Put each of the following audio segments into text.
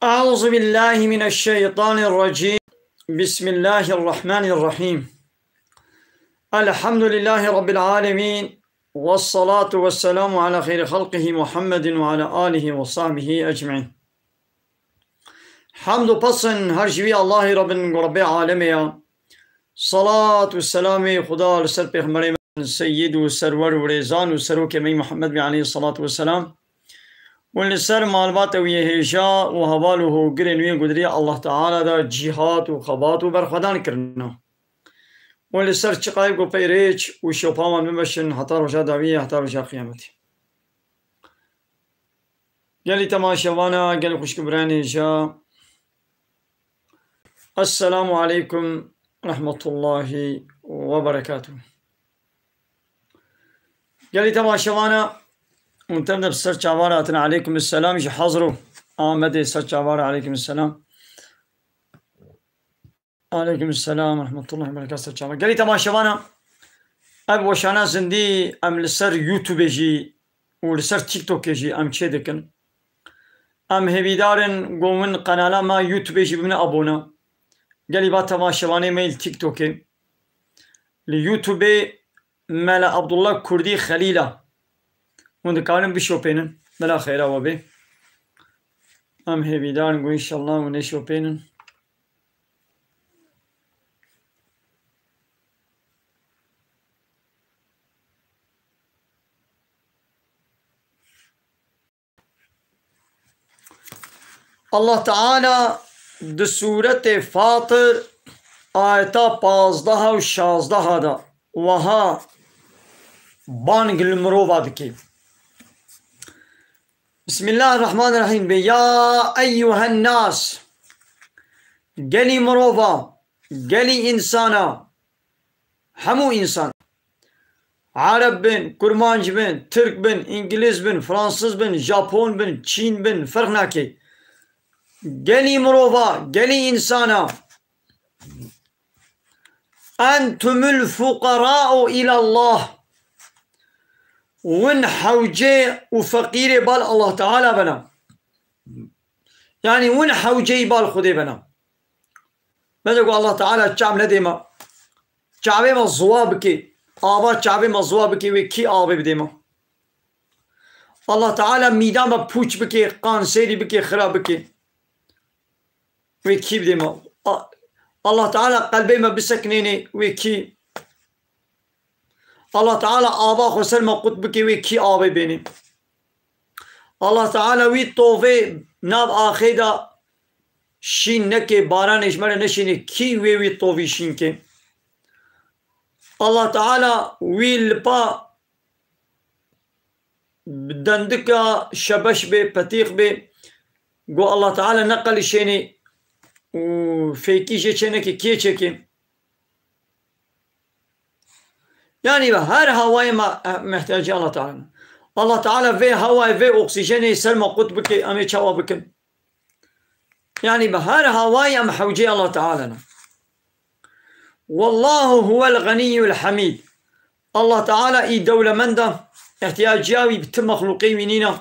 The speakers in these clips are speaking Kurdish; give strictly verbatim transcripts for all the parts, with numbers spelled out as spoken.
أعوذ بالله من الشيطان الرجيم. بسم الله الرحمن الرحيم. الحمد لله رب العالمين. والصلاة والسلام على خير خلقه محمد وعلى آله وصحبه أجمعين. Hamd û pesn her ji wî Allahê re bin ku Rebbê alemê ya. Salat û selamê Xuda li ser pêxemberê me, seyyid û serwer û rêzan û serokê me Muhammed bê aleyhî salatu vesselam. Û li ser malbata wî yê hêja û heval û hogirên wî gudirî Allah Teala de cîhat û xebat û berxwedan kirina. Û li ser çiqayê ku pey rêç û şopa wan bimeşin heta roja dawiyê, heta roja qiyametê. Gelî temaşevana, gelî xwişk û birayên hêja. Esselamu aleykum rehmetullahî we berekatuh. Gelî temaşevana, hûn tev de bi ser çavara hatin. Aleykum selam ji Hazro Amedê ser çavara, aleykum selam. Aleykum selam rehmetullahî berekatuh ser çavara. Gelî temaşevana, ev weşana zindî em li ser YouTubeê jî û li ser TikTokê jî em çê dikin. Em hêvîdar in ku win qenala me YouTubeê jî bibine abone. Gelî ba temaşevanê me li TikTokê. Li YouTubeê Mela Abdullah Kurdî Xelîla. Hûn dikarin bişopênin. Bila xêra we bê. Em hêvîdar in ku înşallah hûn neşopênin. Allah Teala di sûretê Fatir ayeta pazdeh û şazdeh de wiha bang li mirova dike. Bismillahirrahmanirrahîm. Bê ya eyyuhen nas. Gelî mirova, gelî însana, hemû însan. Ereb bin, kurmanc bin, tirk bin, îngiliz bin, fransiz bin, japon bin, çîn bin, ferq nake. Gelî mirova, gelî însana. Entumul fuqara'u ilallah. Win hewcê û feqîrê bal Allah Teala bena. Yanî win hewceyî bal Xwedê bena. Bede ku Allah Teala çav nedê me. Çavê me ziwa bike. Ava çavê me ziwa bike, wê kî avê bidê me? Allah Teala mîda me pûç bike, qanserî bike, xira bike. Wê kî bidê me? A-, Allah Teala qelbê me bisekinêne, wê kî? Allah Teala ava xwe ser me qut bike, wê kî avê bêne? Allah Teala wî tovê nav axê de şîn neke, baranê ji me re neşîne, kî wê wî tovî şîn ke? Allah Teala wî lipa bi dendika şebeş bê, petîx bê, go Allah Teala neqelişêne û fêkî jê çêneke, kê çêke? Yanî bi her hawayê me, eh, mihtiyacê Allah Teala ne. Allah Teala vê hawayê, vê oksîjenê ser me qut bike, em ê çawa bikin? Yanî bi her hawayê em hewcê Allah Teala ne. Wallahu huwel ganiyyul hamîd. Allah Teala î dewlemend e, ihtiyaciya wî bi ti mexlûqê wî nîne.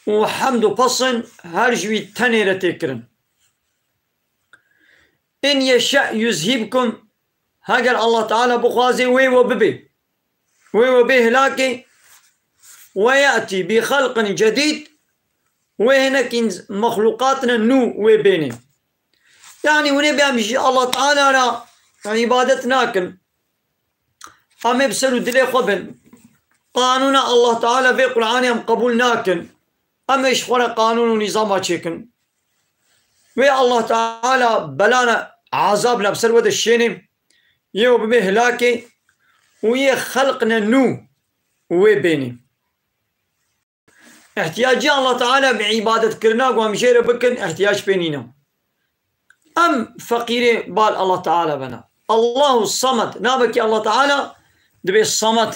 Û hemd û pesn her ji wî tenê re tê kirin. In yeşe yuzhibkum, heger Allah Teala bixwazê wê we bibê. Wê we bê hilakê. Ve ye'tî bi xelqin cedîd, wê hinekî mexlûqatine nû wê bênê. Yanî hûn ê bê em ji Allah Teala re îbadet nakin. Em ê bi ser û dilê xwe bin. Qanûna Allah Teala vê Qur'anê em qebûl nakin. Em ê ji xwe re qanûn û nîzama çêkin. Wê Allah Teala belane, azabne bi ser we de şênê, yê we bibê hilakê û yê xelqne nû wê bênê. Ihtiyacî Allah Teala bi îbadetkirina ku em jê re bikin, ihtiyac pê nîne. Em feqîrê bal Allah Teala bena. Allahu Samed, navekî Allah Teala dibê Samed.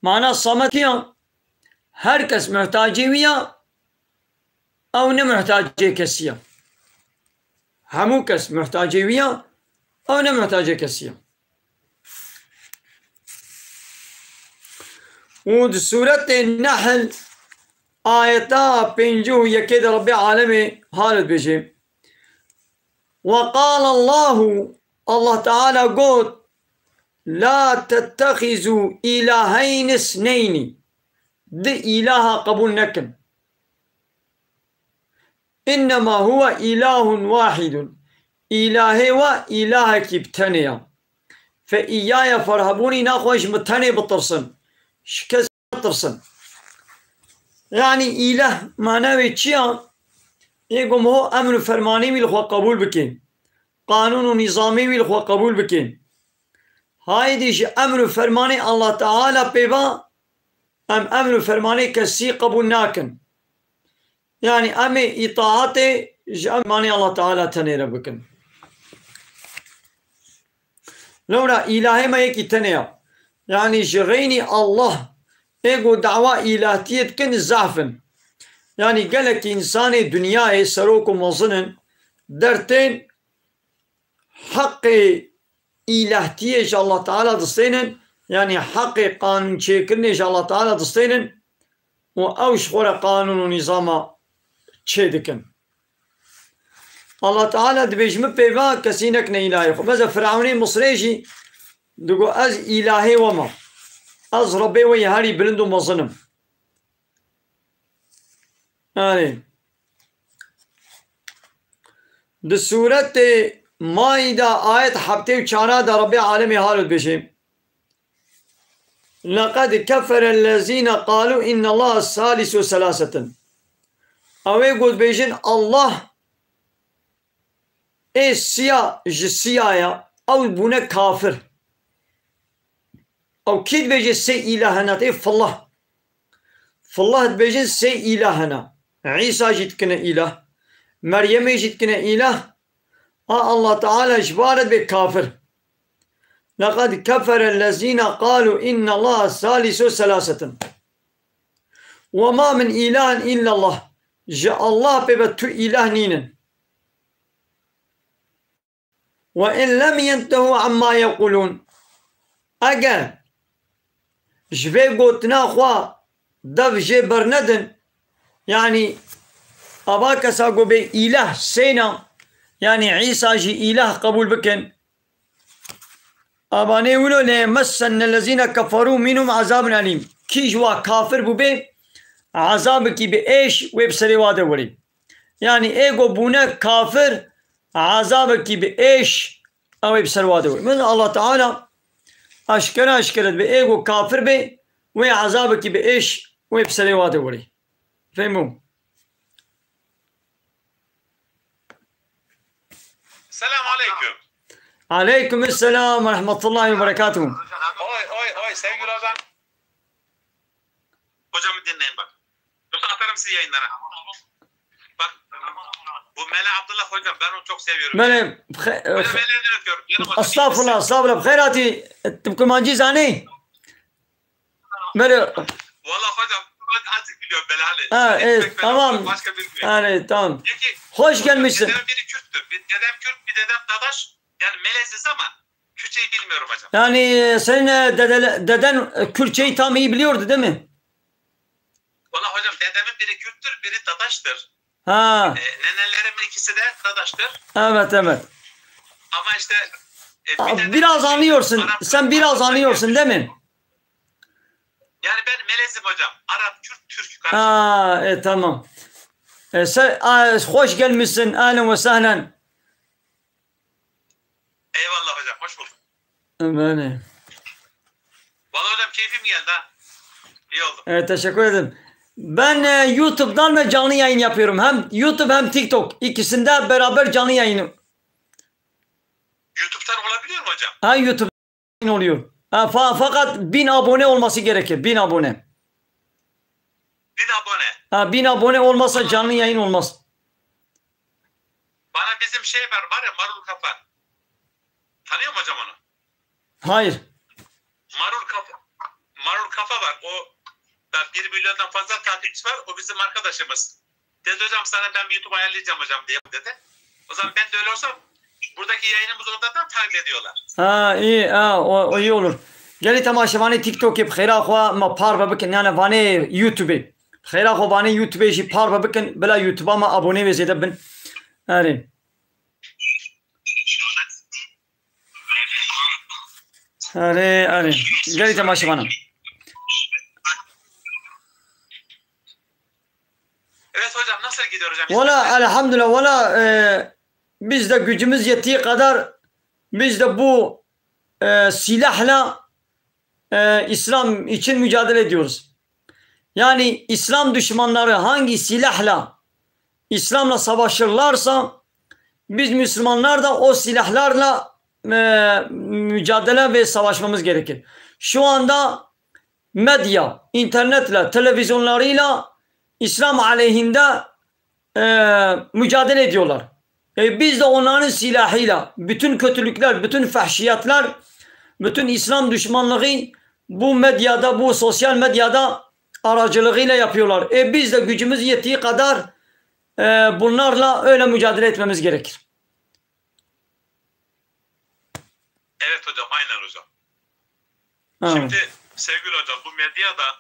Mana Samed ya, her kes muhtacê wî ya, ew ne muhtacê kesî ya. Hemû kes muhtacê wî ya, ew ne muhtacê kesî ya. Û di sûretê Nehl ayeta pêncî û yekê de Rebbê alemê hal dibêje. Ve qala Allahu, Allah Teala got, "La tettexizu ilaheyni isneyni." Di ilaha qebûl nekin. "İnnemâ huve ilâhun vahidun." Îlahê we îlahekî bi tenê ya. "Fe îyâye ferhebûnî", naxwe ji min tenê bitirsin. Ji kes netirsin. Yanî îleh mana wê çi ya? Ê ku ho emr û fermanê wî li xwe qebûl bike. Qanûn û nîzamê wî li xwe qebûl bike. Haydî ji emr û fermanê Allah Teala pê ba, em emr û fermanê kesî qebûl nakin. Yanî em ê îtaatê ji emanê Allah Teala tenê re bikin. Lewra îlahê me yekî tenê ya. Yanî ji reynî Allah ê ku dawa îlahtiyê dikin zaf in. Yanî gelekî însanê dinyayê serok û mezin in dertên heqê îlahtiyê ji Allah Teala distênin, yanî heqê qanûn çêkirinê ji Allah Teala distênin û ew ji xwe re qanûn û nîzama çê dikin. Allah Teala dibêje, "Min pê va kesî nekine îlahê xwe." Mesela Firavunê Misrê jî digo, "Ez îlahê we me. Ez Rebbê we yê herî bilind û mezin im." Yanî, di sûretê Maîda ayet heftê û çara de Rebbê alemê hal dibêje, "Leqed keferellezîne qalû innallaha salisu selasetin." Ew ê ku dibêjin Allah ê siya ji siya ya, ew bûne kafir. Ew kî dibêje sê îlah hene? Tê fillah. Fillah dibêjin sê îlah hene. Îsa jî dikine îlah. Meryemê jî dikine îlah. A Allah Teala ji bar dibe kafir. Leqed keferellezîne qalû innallaha salisu selasetin. Ve ma min îlahin illallah. Ji Allah pê ve tu îlah nînin. Ve in lem yentehû amma yequlûn. Eger ji vê gotina xwe dev jê bernedin, yanî ava kesa ku bê îlah sêna, yanî Îsa jî îlah qebûl bikin, abanê wilo lê messennellezîne keferû minhum azabun elîm. Kî ji wa kafir bûbe, azabekî bi êş wê bi serê wa de werî. Yanî ê ku bûne kafir, azabekî bi êş ew ê bi ser wa de werî. Mesela Allah Teala aşkere aşkere dibe, ê ku kafir be, wê azabekî bi êş wê bi serê wa de werî. Fehmû? Selam aleyküm. Aleyküm selam ve rahmetullahi ve berekatuhu. Oy, oy, oy, sevgili hocam. Hocamı dinleyin bak. Yoksa atarım sizi yayınlara. Bak, bu Mele Abdullah hocam, ben onu çok seviyorum. Mele, hocam, ellerinden öpüyorum. Canım hocam, iyi misin? Estağfurullah, estağfurullah. Bi xêr hatî, tu bi kurmancî zanî? Mele. Vallahi hocam, ben azıcık biliyorum Mele, hani. Ha, evet, tamam. Başka bilmiyorum. Yani, tamam. Peki, hoş gelmişsin. Dedem biri Kürttür. Bir dedem Kürt, bir dedem Dadaş. Yani Meleziz ama Kürtçeyi bilmiyorum hocam. Yani, senin, e, dedele-, deden, e, Kürtçeyi tam iyi biliyordu, değil mi? Valla hocam, dedemin biri Kürttür, biri Dadaş'tır. Ha. E, nenelerimin ikisi de Dadaş'tır. Evet, evet. Ama işte, e, bir dedem biraz anlıyorsun. Arap, sen biraz anlıyorsun, değil mi? Yani ben Melezim hocam. Arap, Kürt, Türk karışık. Ha, e, tamam. E, sen, a, hoş gelmişsin. Ahlen ve sahlen. Eyvallah hocam, hoş bulduk. Beni. Vallahi hocam, keyfim geldi ha. İyi oldu. Evet, teşekkür ederim. Ben, e, YouTube'dan da canlı yayın yapıyorum. Hem YouTube hem TikTok. İkisinde beraber canlı yayın. YouTube'dan olabiliyor mu hocam? Ha, YouTube oluyor. Ha, fa-, fakat bin abone olması gerekir. Bin abone. Bin abone. Ha, bin abone olmazsa canlı yayın olmaz. Bana bizim şey var, var ya, Marul Kafa. Tanıyor musun hocam onu? Hayır. Marul Kafa, Marul Kafa var. O da bir milyondan fazla takipçisi var. O bizim arkadaşımız. Dedi, "Hocam, sana ben bir YouTube ayarlayacağım hocam," diye dedi. O zaman ben de öyle olsam, buradaki yayınımız oradan da takip ediyorlar. Ha, iyi, ha, o, o iyi olur. Gelî temaşevanê TikTokê bi xêra xwe me parve bikin, yani vanê YouTubeê. Xêra xwe banê YouTube jî par ve bikin, bila YouTube ma abonê wê zêde bin. Erê. Erê, erê. Gelî temaşevanan. Evet hocam, nasıl gidiyor hocam? Valla elhamdülillah, valla, e, biz de gücümüz yettiği kadar biz de bu, e, silahla, e, İslam için mücadele ediyoruz. Yani İslam düşmanları hangi silahla İslam'la savaşırlarsa biz Müslümanlar da o silahlarla, e, mücadele ve savaşmamız gerekir. Şu anda medya, internetle, televizyonlarıyla İslam aleyhinde, e, mücadele ediyorlar. E, biz de onların silahıyla bütün kötülükler, bütün fahşiyatlar, bütün İslam düşmanlığı bu medyada, bu sosyal medyada aracılığıyla yapıyorlar. E, biz de gücümüz yettiği kadar, e, bunlarla öyle mücadele etmemiz gerekir. Evet hocam, aynen hocam. Ha. Şimdi sevgili hocam, bu medyada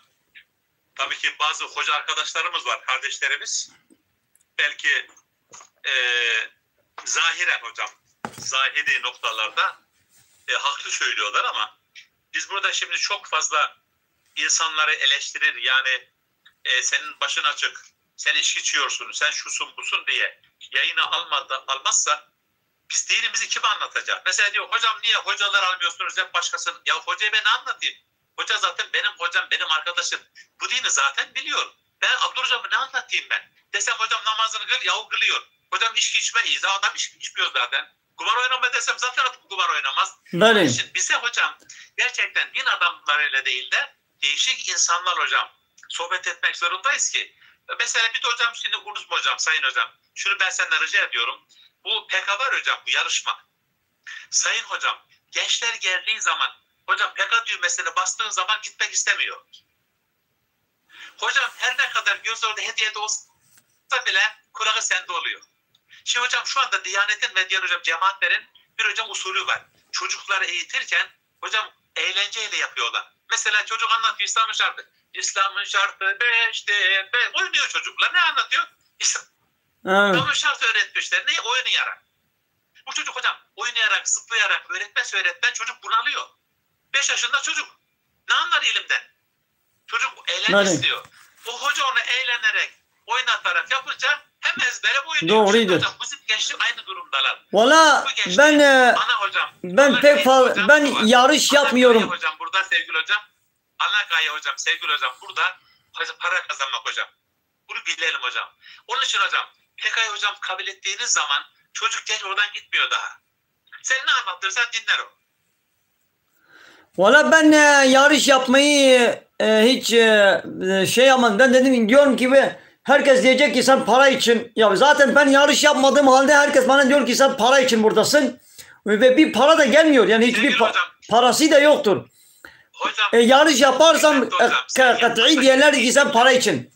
tabii ki bazı hoca arkadaşlarımız var, kardeşlerimiz. Belki e, zahiren hocam, zahiri noktalarda e, haklı söylüyorlar ama biz burada şimdi çok fazla insanları eleştirir, yani e, senin başın açık, sen içki içiyorsun, sen şusun busun diye yayına almadı, almazsa biz dinimizi kime anlatacak? Mesela diyor, hocam niye hocalar almıyorsunuz, hep başkasını? Ya hocaya ben ne anlatayım? Hoca zaten benim hocam, benim arkadaşım. Bu dini zaten biliyor. Ben Abdurrahman ne anlatayım ben? Desem hocam namazını kıl, ya o kılıyor. Hocam içki içme iyi, adam iç, içmiyor zaten. Kumar oynama desem zaten adam kumar oynamaz. Onun Belê. için bize hocam gerçekten din adamlarıyla değil de değişik insanlar hocam sohbet etmek zorundayız ki. Mesela bir de hocam şimdi unutma hocam, sayın hocam. Şunu ben senden rica ediyorum. Bu P K var hocam, bu yarışma. Sayın hocam, gençler geldiği zaman hocam P K düğmesine bastığın zaman gitmek istemiyor. Hocam her ne kadar göz orada hediyede olsa bile kulağı sende oluyor. Şimdi hocam şu anda Diyanet'in ve diğer hocam cemaatlerin bir hocam usulü var. Çocukları eğitirken hocam eğlenceyle yapıyorlar. Mesela çocuk anlatıyor İslam'ın şartı. İslam'ın şartı beştir. Be oynuyor çocuklar. Ne anlatıyor? İslam. Ha. Tamam şart öğretmişler. Ne? Oynayarak. Bu çocuk hocam oynayarak, zıplayarak öğretmezse öğretmen çocuk bunalıyor. Beş yaşında çocuk. Ne anlar ilimden? Çocuk eğlence Belê. istiyor. O hoca onu eğlenerek, oynatarak yapınca hem ezbere oynuyor. Doğruydu. Şimdi hocam bizim gençlik aynı durumdalar. Valla Bu gençlik ben, e, ana hocam. ben ana pek kaya fazla, hocam ben bu var. yarış Ana yapmıyorum. Kaya hocam burada sevgili hocam. Ana Kaya hocam, sevgili hocam burada para kazanmak hocam. Bunu bilelim hocam. Onun için hocam P K K hocam kabul ettiğiniz zaman çocuk genç oradan gitmiyor daha. Sen ne anlattırsan dinler o. Valla ben, e, yarış yapmayı, e, hiç, e, e, şey yapmadım. Ben dedim, diyorum ki be, herkes diyecek ki sen para için. Ya zaten ben yarış yapmadığım halde herkes bana diyor ki sen para için buradasın. Ve bir para da gelmiyor. Yani hiçbir Sevgili pa- hocam. Parası da yoktur. Hocam. E, yarış yaparsam, Hocam, e, ka- kat'i diyenler ki sen para için.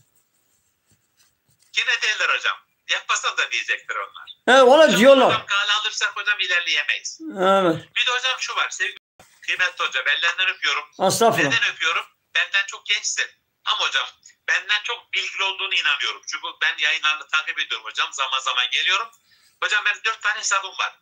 Yine derler hocam. Yapmasan da diyecektir onlar. He, valla diyorlar. Hocam kale alırsak hocam ilerleyemeyiz. Evet. Bir de hocam şu var. Sevgili kıymetli hocam, ellerinden öpüyorum. Estağfurullah. Neden öpüyorum? Benden çok gençsin. Ama hocam benden çok bilgili olduğunu inanıyorum. Çünkü ben yayınlarını takip ediyorum hocam. Zaman zaman geliyorum. Hocam benim dört tane hesabım var.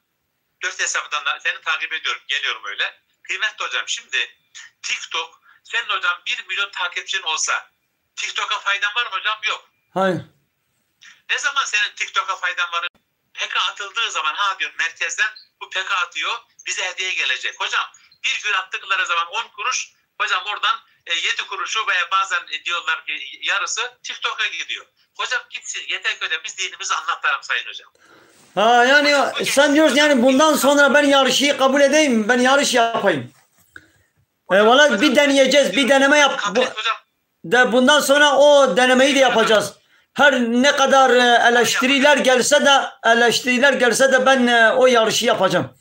Dört hesaptan da seni takip ediyorum. Geliyorum öyle. Kıymetli hocam, şimdi TikTok, senin hocam bir milyon takipçin olsa TikTok'a faydan var mı hocam? Yok. Hayır. Ne zaman senin TikTok'a faydan var? P K atıldığı zaman ha diyor merkezden bu P K atıyor, bize hediye gelecek. Hocam bir gün attıkları zaman on kuruş, hocam oradan e, yedi kuruşu veya bazen e, diyorlar ki yarısı TikTok'a gidiyor. Hocam gitsin, yeter ki hocam biz dinimizi anlatalım sayın hocam. Ha, yani sen diyorsun yani bundan sonra ben yarışı kabul edeyim, ben yarış yapayım. E, valla bir deneyeceğiz, bir deneme yap. Bu, Kabul et hocam. De bundan sonra o denemeyi de yapacağız. Her ne kadar, e, eleştiriler gelse de, eleştiriler gelse de ben, e, o yarışı yapacağım.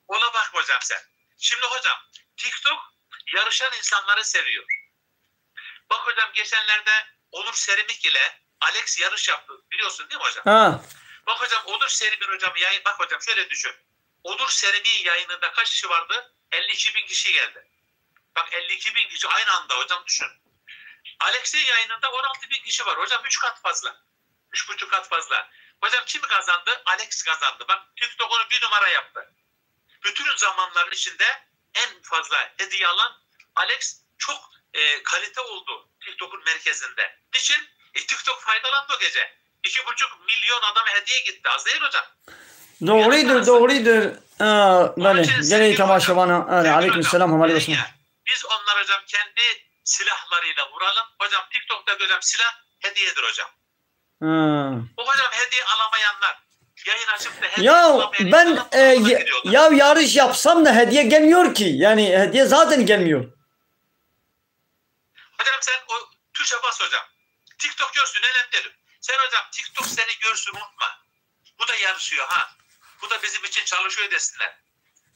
Ona bakma hocam sen. Şimdi hocam TikTok yarışan insanları seviyor. Bak hocam geçenlerde Onur Seramik ile Alex yarış yaptı. Biliyorsun değil mi hocam? Ha. Bak hocam Onur Seramik hocam yayın, bak hocam şöyle düşün. Onur Seramik'in yayınında kaç kişi vardı? elli iki bin kişi geldi. Bak elli iki bin kişi aynı anda hocam düşün. Alex'in yayınında on altı bin kişi var. Hocam üç kat fazla. Üç buçuk kat fazla. Hocam kim kazandı? Alex kazandı. Bak TikTok'unu bir numara yaptı. Bütün zamanların içinde en fazla hediye alan Alex çok e, kalite oldu TikTok'un merkezinde. Niçin? E, TikTok faydalandı o gece. İki buçuk milyon adama hediye gitti. Az değil hocam. Doğrudur, doğrudur. Aa, Onun belê, için gelê sevgili hocam, temaşevana. Belê, sevgili aleyküm hocam, selam, hemar deyin olsun. Ya, biz onları hocam kendi silahlarıyla vuralım. Hocam TikTok'ta hocam silah hediyedir hocam. Ha. O hocam hediye alamayanlar, yayın açıp da hediye Ya alamayan ben insanlar e, buna ya, gidiyorlar. Ya yarış yapsam da hediye gelmiyor ki. Yani hediye zaten gelmiyor. Hocam sen o tuşa bas hocam. TikTok görsün, önemli değil. Sen hocam TikTok seni görsün, unutma. Bu da yarışıyor ha. Bu da bizim için çalışıyor desinler.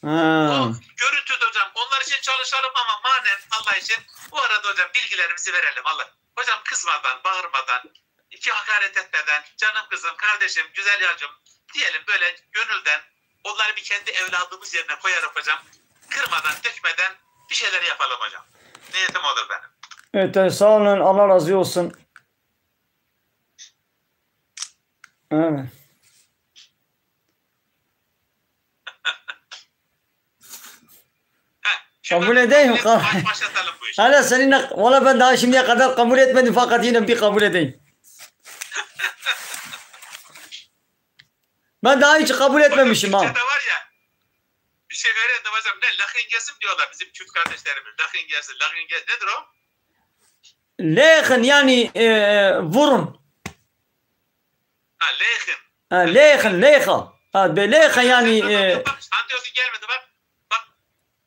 Ha. O görüntüde hocam onlar için çalışalım ama manen Allah için bu arada hocam bilgilerimizi verelim. Allah. Hocam kızmadan, bağırmadan, iki hakaret etmeden, canım kızım, kardeşim, güzel yacım diyelim böyle gönülden onları bir kendi evladımız yerine koyarak hocam kırmadan, dökmeden bir şeyler yapalım hocam. Niyetim odur benim. Evet, sağ olun. Allah razı olsun. Evet. Heh, şimdi Kabul edeyim. Baş-, başlatalım bu işi. Hala seninle, valla ben daha şimdiye kadar kabul etmedim fakat yine bir kabul edeyim. Ben daha hiç kabul etmemişim ha. Türkçe'de var ya, bir şey öğrendim hocam. Ne? Lafın gelsin diyorlar bizim Kürt kardeşlerimiz. Lafın gelsin, lafın gelsin. Nedir o? Lekin yani e, vurun. Ha, lekin. Ha, lekin, leka. Ha, be leka yani. Bak, e, bak, bak, Şantiyosu gelmedi bak. Bak,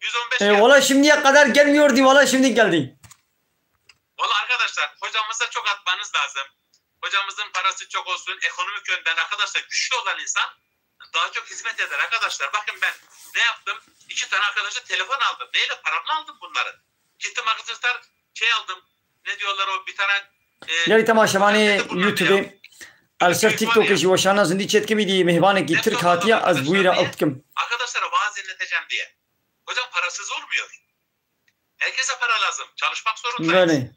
yüz on beş e, geldi. Valla şimdiye kadar gelmiyordu, valla şimdi geldi. Valla arkadaşlar, hocamıza çok atmanız lazım. Hocamızın parası çok olsun, ekonomik yönden arkadaşlar güçlü olan insan daha çok hizmet eder arkadaşlar. Bakın ben ne yaptım? İki tane arkadaşa telefon aldım. Neyle? Paramla aldım bunları. Gittim arkadaşlar şey aldım. Ne diyorlar o bir tane e, Gelê temaşevanê YouTube-ê, ez ser TikTokê ji weşana zindî çêdikimî dî mêvanekî Tirk hatiye, ez bi wî re ew dikim. Arkadaşlara vaaz dinleteceğim diye. Hocam parasız olmuyor. Herkese para lazım. Çalışmak zorundayız. Belê.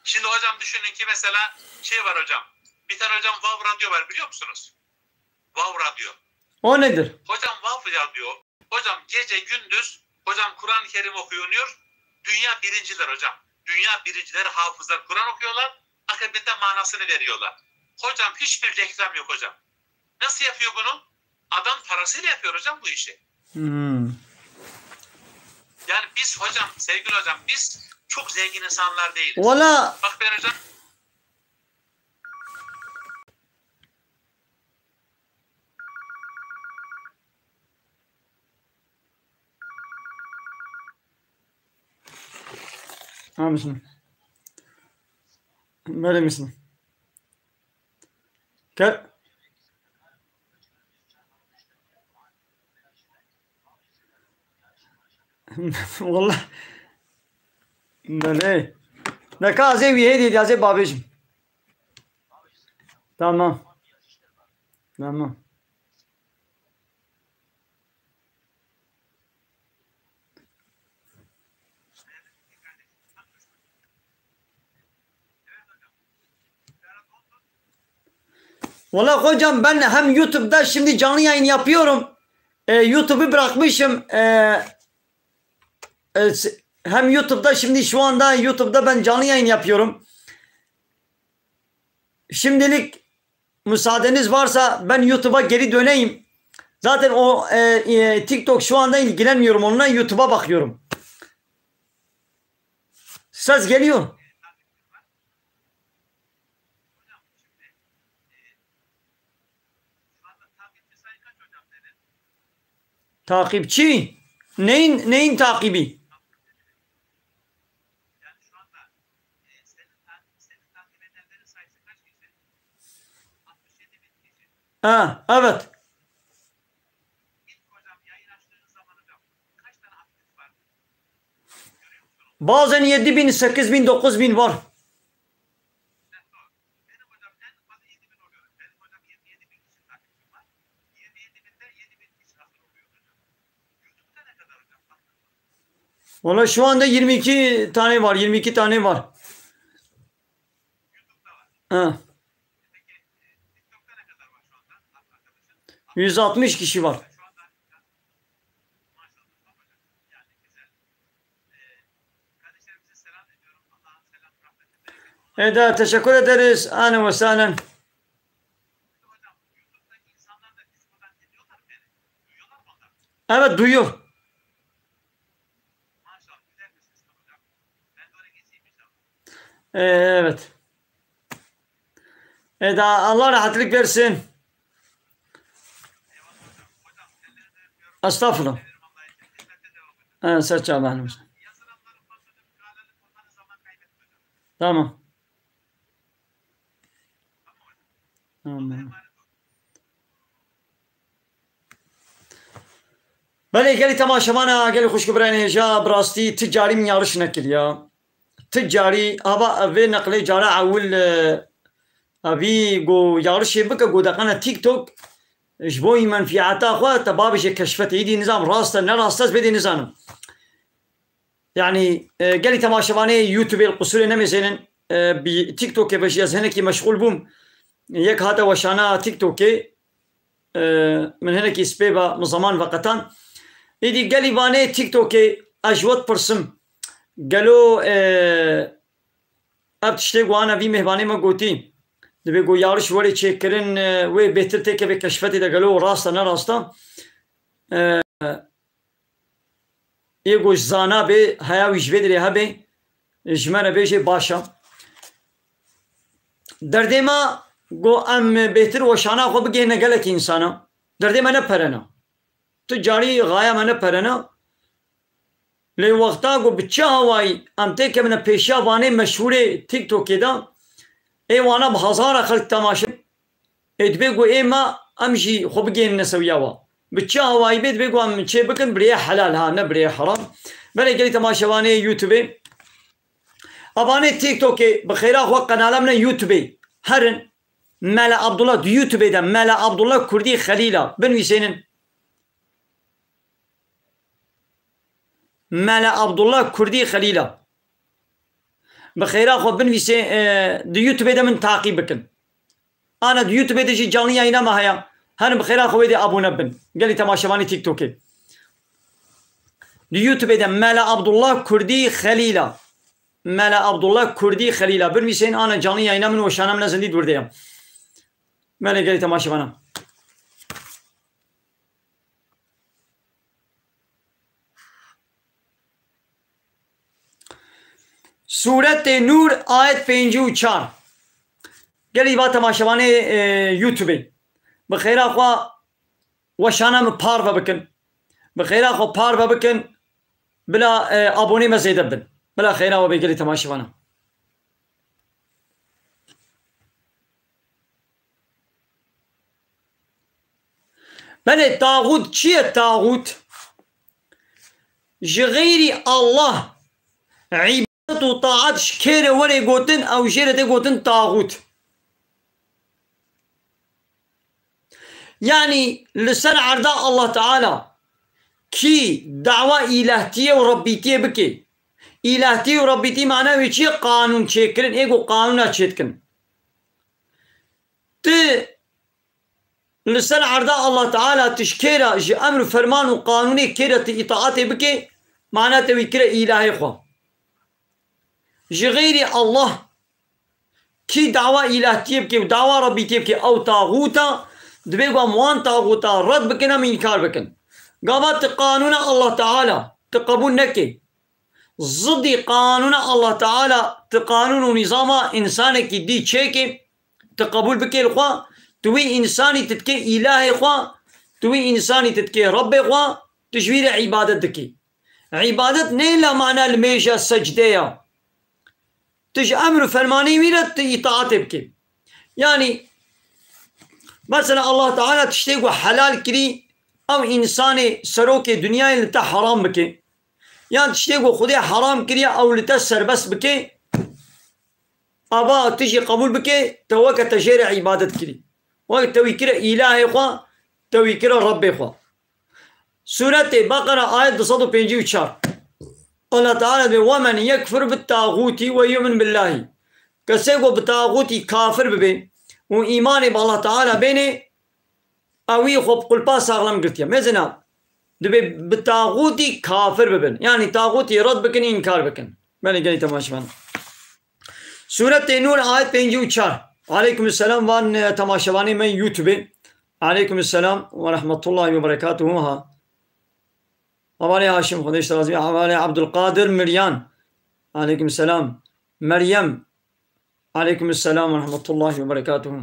Şimdi hocam düşünün ki mesela şey var hocam. Bir tane hocam Vav Radyo var biliyor musunuz? Vav Radyo. O nedir? Hocam Vav Radyo. Hocam gece gündüz hocam Kur'an-ı Kerim okuyor. Dünya birinciler hocam. Dünya birincileri hafızlar Kur'an okuyorlar. Akabinde manasını veriyorlar. Hocam hiçbir reklam yok hocam. Nasıl yapıyor bunu? Adam parasıyla yapıyor hocam bu işi. Hmm. Yani biz hocam, sevgili hocam, biz çok zengin insanlar değiliz. Valla. Bak ben hocam. Ha mısın? Böyle misin? Gel. Wallah. Belê. Neka ez ê wî hêdî, ez ê babêjim. Tamam. Tamam. Valla hocam ben hem YouTube'da şimdi canlı yayın yapıyorum. E, YouTube'u bırakmışım. E, e, s- hem YouTube'da şimdi şu anda YouTube'da ben canlı yayın yapıyorum. Şimdilik müsaadeniz varsa ben YouTube'a geri döneyim. Zaten o e, e, TikTok şu anda ilgilenmiyorum onunla, YouTube'a bakıyorum. Ses geliyor. Takipçi? Neyin, neyin takibi? Ha, evet. Bazen yedi bin, sekiz bin, dokuz bin var. Valla şu anda yirmi iki tane var, yirmi iki tane var. Ha. Yüz altmış kişi var. Eda, teşekkür ederiz. Ahlen ve sahlen. Evet, duyuyor. Evet. Eda, Allah rahatlık versin. Estağfurullah. Ha, saç Allah'ın olsun. Tamam. Tamam. Belê gelî temaşevana, gelî xwişk û birayên hêja, bi rastî ti carî min yariş nekiriya. Ti carî, ava ev vê neqlê cara ewil, e, evî go yarişê bike, go deqene TikTok, ji bo wî menfîeta xwe te bavêje keşfetê. Îdî nizam rast e, ne rast e, ez vê dê nizanim. Yani, e, gelî temaşevanê YouTube li qusûrê nemêzênin, e, bi TikTokê ve jî ez hinekî meşxûl bûm. Yek hate weşana TikTokê, e, min hinekî spê ve min zeman veqetan. Îdî gelî vanê TikTokê ez ji we dipirsim. Gelo, e, ev tiştê ku ana vî mêvanê me gotî, dibê ku yariş were çêkirin, e, wê bêtir têkeve keşfetê de gelo rast e, ne rast e. E, Ê ku ji zana bê, heya wî ji vê dirê hebe, ji me re bêje baş e. Derdê me ku em bêhtir weşana xwe bigihîne gelek însana. Derdê me ne pere ne. Tu carî xaya me ne pere ne. Lê wexta ku bi çi awayî em têkevine pêşiya vanê meşhûrê TikTokê de, ê wana bi hezara xelk temaşe Ê dibê ku ê me em jî xwe bigihînine sewiya wa. Bi çi awayî bê dibê ku em çê bikin bi rêya helal ha, ne bi rêya heram. Belê gelî temaşevanê YouTubeê. Evanê TikTokê bi xêra xwe qenala min e YouTubeê. Herin Mele Abdullah di YouTubeê de Mele Abdullah Kurdî Xelîla binivîsênin. Mele Abdullah Kurdî Xelîla. Bi xêra xwe binivîsê, e, di YouTubeê de min taqîb bikin. Ana di YouTubeê de jî canlı yayına me heye. Herin bi xêra xwe wê dê abone bin. Gelî temaşevanî TikTokê. Di YouTubeê de Mele Abdullah Kurdî Xelîla. Mele Abdullah Kurdî Xelîla. Binivîsên ana canlı yayına min weşana min ez hindî dûr de ye. Belê gelî temaşevana. Sûretê Nûr, ayet pêncî û çar. Gelî va temaşevanê, e, YouTubeê. Bi xêra xwe weşana min parve bikin. Bi xêra xwe parve bikin. Bila, e, abonê me zêde bin. Bila xêra we bê gelî temaşevana. Belê, taxût çi ye taxût? Ji xeyrî Allah îbadet û taat ji kê re were gotin, ew jê re tê gotin taxût. Yanî li ser erda Allah Teala kî dawa îlahtiyê û rebbîtiyê bike. Îlahtî û rebbîtî mana wê çi ye? Qanûn çêkirin, ê ku qanûna çêdikin. Tu li ser erda Allah Teala tu ji kê re, ji emr û ferman û qanûnê kê re tu îtaatê bikê, mana te wî kire îlahê xwe. Ji xeyrî Allah kî dawa îlahtiyê bikê û dawa rebbîtiyê bikê, ew taxûta, dibê ku em wan taxûta red bikin, em înkar bikin. Gava tu qanûna Allah Teala tu qebûl nekê. Zidî qanûna Allah Teala, tu qanûn û nîzama însanekî dî çêkê, tu qebûl bikê li xwe, tu wî însanî tu dikê îlahê xwe, tu wî însanî tu dikê Rebbê xwe, tu ji wî re îbadet dikî. Îbadet ne la mana li mêja secde ya. Tu ji emr û fermanê wî re tu îtaatê bikî. Yanî, mesela Allah Teala tiştê ku helal kirî, ew însanê serokê dinyayê li te heram bike. Yan tiştê ku Xwedê heram kiriye, ew li te serbest bike, ava tu jî qebûl bike, te weke te jê re îbadet kirî. Weke te wî kire îlahê xwe, te wî kire Rebbê xwe. Sûretê Beqera, ayet du sed û pêncî û çar. Allah Teala dibê, "Ve men yekfur bit tağuti ve yu'min billahi." Kesê ku bi tağutî kafir bibe û îmanê bi Allah Teala bêne, ewî xwe bi qulpa saxlem girtiye. Mezina, dibê bi tağutî kafir bibin. Yani tağutî red bikin, înkar bikin. Belê gelî temaşevan. Sûretê Nûr, ayet pêncî û çar. Aleyküm selam van, e, temaşevanê me YouTube. Aleyküm selam ve rahmetullahi ve berekatuhu ha. Hevalê Haşim, Xwedê ji te razî be. Hevalê Abdulkadir Miryan. Aleyküm selam. Meryem. Aleyküm selam ve rahmetullahi ve berekatuhu.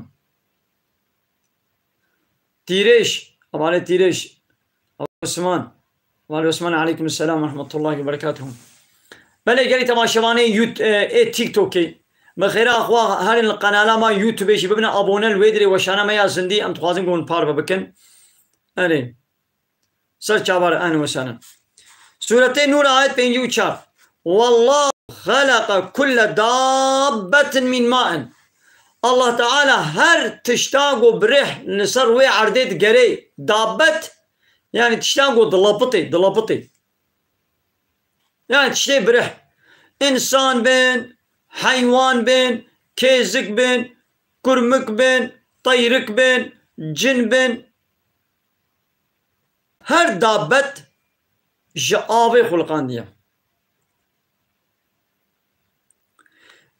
Tîrêj. Hevalê Tîrêj. Osman. Hevalê Osman, aleyküm selam ve rahmetullahi ve berekatuhu. Belê gelî temaşevanê Yout-, e, ê TikTokê. Bi xêra xwe herin li qenala me YouTubeê jî bibine abone, li wê dirê weşana me ya zindî, em dixwazin ku hûn parve bikin. Erê. Ser çavar, ehlen we sehlen. Sûretê Nûr, ayet pêncî û çar. Wallahu xeleqe kulle dabbetin min ma'in. Allah Teala her tişta ku bi rih li ser wê erdê digerê, dabbet, yani tişta ku dilapitê, dilapitê. Yani tiştê bi rih. Însan bin, heywan bin, kêzik bin, kurmik bin, teyrik bin, cin bin. Her dabet ji avê xuliqandiye.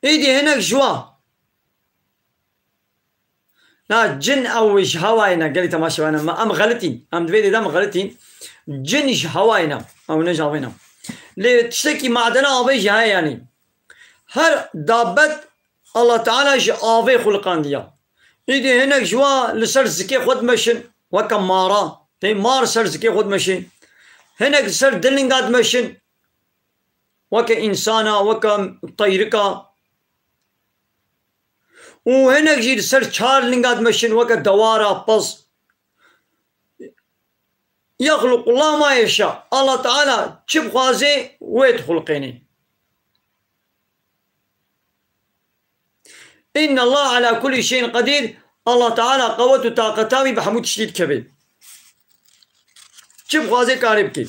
Îdî hinek ji wa. Na, cin ew ji hewayê ne, gelî temaşevan e. Me em xelitîn. Em di vê dê de em xelitîn. Cin ji hewayê ne. Ew ne ji avê ne. Lê tiştekî madena avê jî heye yanî. Her dabet Allah Teala ji avê xuliqandiya. Îdî hinek ji wa li ser zikê xwe dimeşin, weke mara. Tê mar ser zikê xwe dimeşin. Hinek li ser dilinga dimeşin, weke însana, weke teyrika. Û hinek jî li ser çar linga dimeşin, weke dewara, pez. Yexluqullah ma yeşa. Allah Teala çi bixwaze wê dixulqênê. Inna Allah ala kulli şeyin qadir. Allah Teala qewet û taqeta wî bi hemû tiştî dikeve. Çi bixwaze karê bike.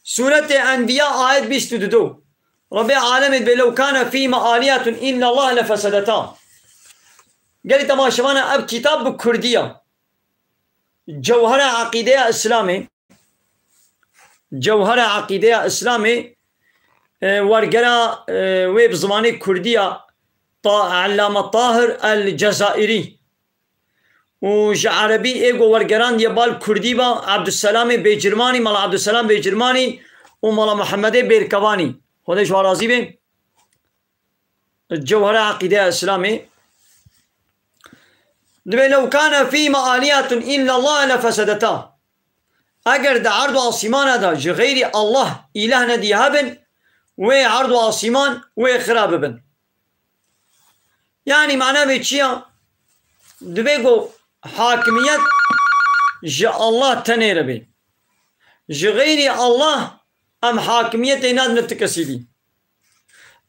Sûretê Enbiya, ayet bîst û du. Rebê alemê dibê, "Lew kana fîhima alihetun illa Allah lefesedeta." Gelî temaşevana, ev kitab bi kurdî ya. Cewhera Eqîdeya Îslamê, Cewhera Eqîdeya Îslamê, e, wergera, e, wê bi zimanê kurdî ya Ta-, Ellame Tahir El Cezairî û ji erebî ê ku wergerandiye bal kurdî ba, Ebdulselamê Bêcirmanî, Mala Ebdulselam Bêcirmanî û Mala Muhemmedê Bêrkevanî. Xwedê ji wan razî be. Cewhera Eqîdeya Îslamê. Dibê, "Lew kana fîhima alihetun illa Allah lefesedeta." Eger di erd û asîmana de ji xeyrî Allah îleh nedî hebin, wê erd û asîman wê xira bibin. Yanî mana vê çi ya? Dibê ku hakimiyet ji Allah tenê re bê. Ji xeyrî Allah em hakimiyetê nadine ti kesî dî.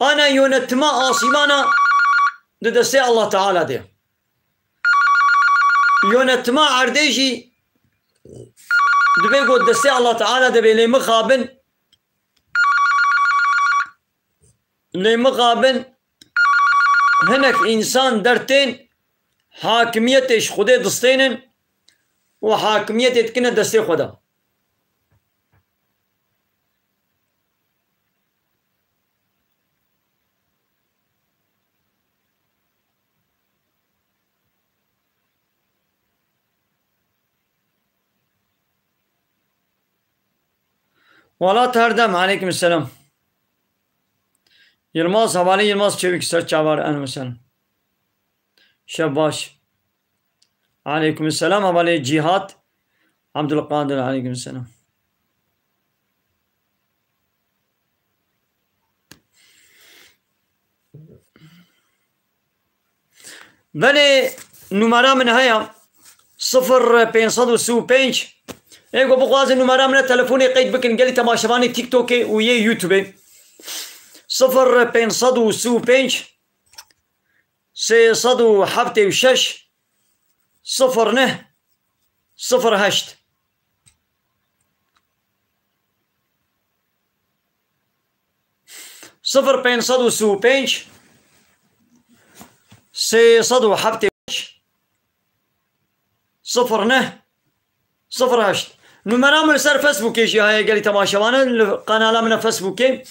Ana yonetima asîmana di destê Allah Teala de. Yonetima erdê jî dibê ku destê Allah Teala de bê, lê mixabin, lê mixabin hinek însan dertên hakimiyetê ji Xwedê distênin û hakimiyetê dikine destê xwe de. Welat her dem. Aleyküm selam. Yilmaz, hevalê Yilmaz Çevik, ser çavar, ehlen we sehlen. Şev baş. Aleyküm selam, hevalê Cihat Abdulkadir, aleyküm selam. Belê numara min heye, sifir pênc sed û sî û pênc. Ê ku bixwazin numara min e, telefonê qeyd bikin, gelî temaşevanê TikTokê û yê YouTubeê. Sifir pênc sed û sî û pênc, sê sed û heftê û şeş, sifir neh, sifir heşt. Sifir pênc sed û sî û pênc, sê sed û heftê û pênc, sifir neh, sifir heşt. Numera min li ser Facebookê jî heye, gelî temaşevanan li qenala min a Facebookê.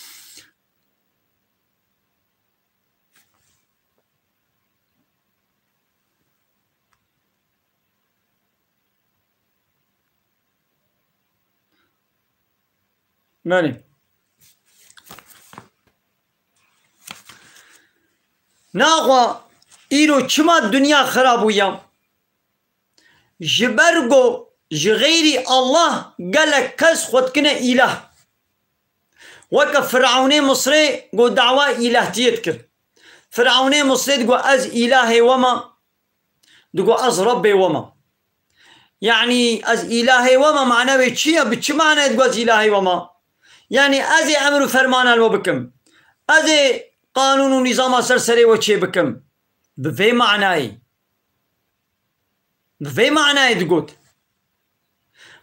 Belê. Naxwe îro çima dinya xira bûye? Ji ber ku ji xeyrî Allah gelek kes xwe dikine îlah. Weke Firewnê Misrê ku dawa îlahtiyê dikir. Firewnê Misrê digot, "Ez îlahê we me." Digot, "Ez Rebbê we me." Yanî, "Ez îlahê we me", mane wê çi ye? Bi çi mane digot, "Ez îlahê we me"? Yanî, ez ê emir û fermana li we bikim. Ez ê qanûn û nîzama ser serê we çê bikim. Bi vê manayê. Bi vê manayê digot.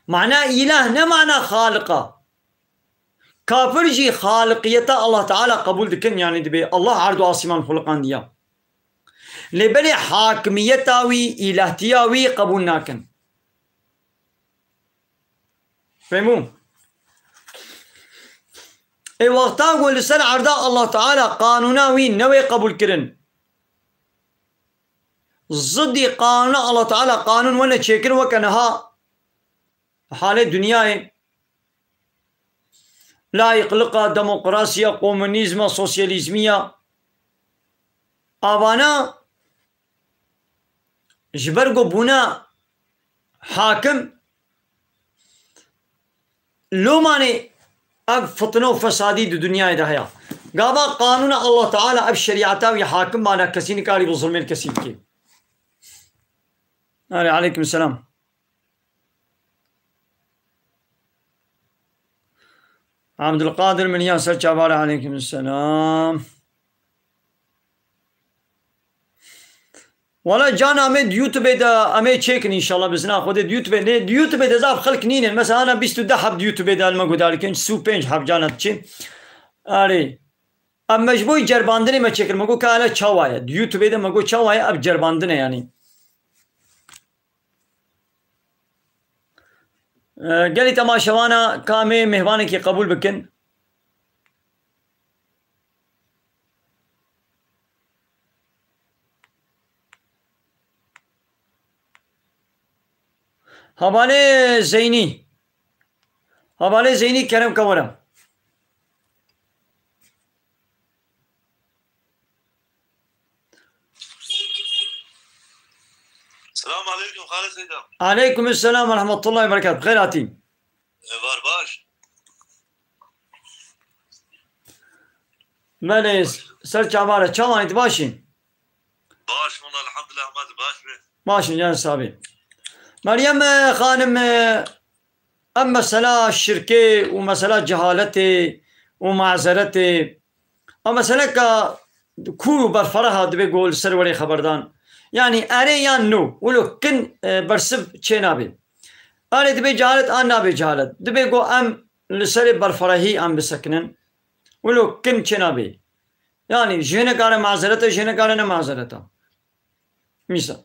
Mana îlah ne mana xaliq a. Kafir jî xaliqiyeta Allah Teala qebûl dikin, yanî dibê Allah erd û asîman xuliqandiya. Lê belê hakimiyeta wî, îlahtiya wî qebûl nakin. Fehmû? Ê wexta ku li ser erda Allah Teala qanûna wî newê qebûl kirin. Zidî qanûna Allah Teala qanûn wene çêkirin weke niha halê dinyayê. Layîqlika, demokrasiya, komunîzma, sosyalîzmiya. Avana ji ber ku bûna hakim, lomanê ev fitne û fesadî di dinyayê de heye. Gava qanûna Allah Teala ev şerîeta wî hakim bana kesî nikarî bi zulmê li kesî bike. Erê, aleykum selam. Abdulkadir Milyan ser çavare, aleykum selam. Wala can em ê di YouTubeê de em ê çêkin înşallah bi zina Xwedê di YouTubeê. Lê di YouTubeê de zaf xelk nînin. Mesela ana bîst û deh heb di YouTubeê de me guhdar dikin, sî û pênc heb cana diçin. Erê. Em me ji bo cerbandinê me çêkir. Me got ka hele çawa ye. Di YouTubeê de me got çawa ye, ev cerbandin e yanî. Ee, gelî temaşevana ka em ê mêhvanekî qebûl bikin. Hevalê Zeynî. Hevalê Zeynî kerem ke were. Selam aleykum, Xalid Seyda. Aleykum selam ve rahmetullahi ve berekatuhu. Xêr hatî. Êvar baş. Belê, ser çavare. Çawan ît, baş î? Baş, wala elhamdülillah, hema tu baş be. Baş in, can sabî. Meryem, e, xanim, e, em mesela şirkê û mesela cehaletê û mazeretê, a meseleka kûr û berfereh a dibê ku li ser werê xeberdan. Yanî erê yan no, wilo kin, e, bersiv çê nabê. Erê dibê cehalet, an nabê cehalet. Dibê ku em li serê berferehî em bisekinin. Wilo kin çê nabê. Yanî jê nekare mazeret e, jê nekare ne mazeret e. Mîsal.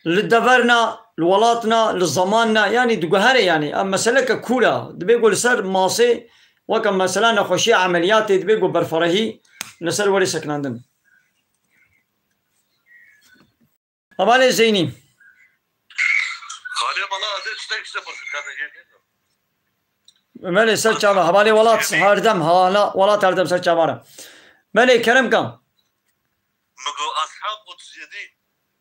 Li deverna, li welatna, li zemanna, yanî diguhere yanî. Em meseleke kûr a. Dibê ku li ser masê, weke mesela nexweşiya emeliyatê, dibê ku berferehî li ser werê sekinandin. Hevalê Zeynî. Xalê mala ez ê tiştek ji te pirsim, ka te jê bêjim. Belê, ser çava. Hevalê welat herdem, hala welat herdem ser çava re. Belê, kerem ka. Min got, Ashab otuz yedi,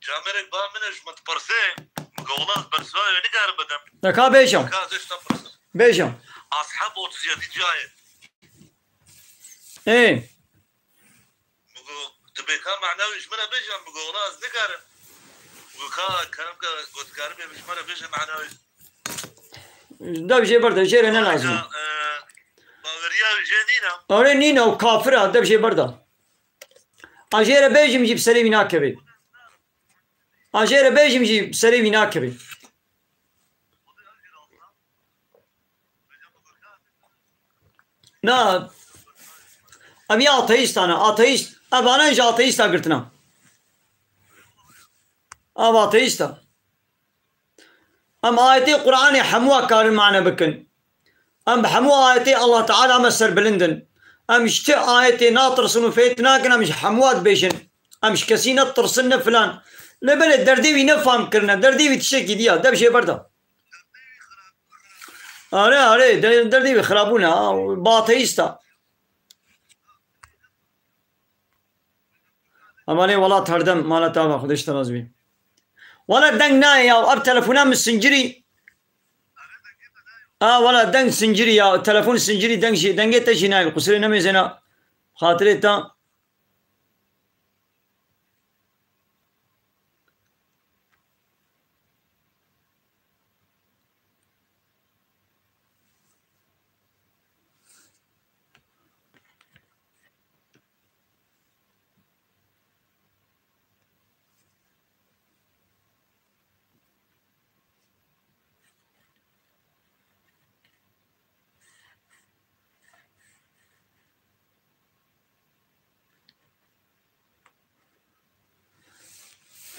camêrek ba min e ji min dipirse, min got, wela ez bersiva wê nikarim bidim. De ka bêjim. Ka ez ê ji te pirsim. Bêjim. Ashab otuz yedi cayê. Ê. Min got, tu bê ka mana wî ji min re bêje, min got, wela ez nikarim. Min got, ka kerem ke, got, dikaribê ji min re bêje mana wî. Dev jê berde, jê re ne lazim e. Baweriya wî jê nîne. Ewê nîne û kafir e, dev jê berde. A jê re bêjim jî bi serê wî nakeve. A jê re bêjim jî bi serê wî nakeve. Na, Ev ya ateîstan e. Ateîst, evana ji ateîsta girtina. Ev ateîst e. Em ayetê Qur'anê hemûa karin mane bikin. Em bi hemû ayetê Allah Teala me serbilind in. Em ji ti ayetê natirsin û fêt nakin, em ji hemûa dibêjin. Em ji kesî ne tirsin ne filan. Lê belê derdê wî ne fam kirine, derdê wî tiştekî diya, dev jê berda. Are, are, de-, derdê wî xirabûn e, ha, bi ateîsta. Ama ne welat herdem mala te ava, Xwedê ji te razî bî. Wala deng nayê ya, ev telefona min sincirî. A, wala deng sincirî ya, telefon sincirî deng jî, dengê te jî nayê, qusirê nemêzena, xatirê te.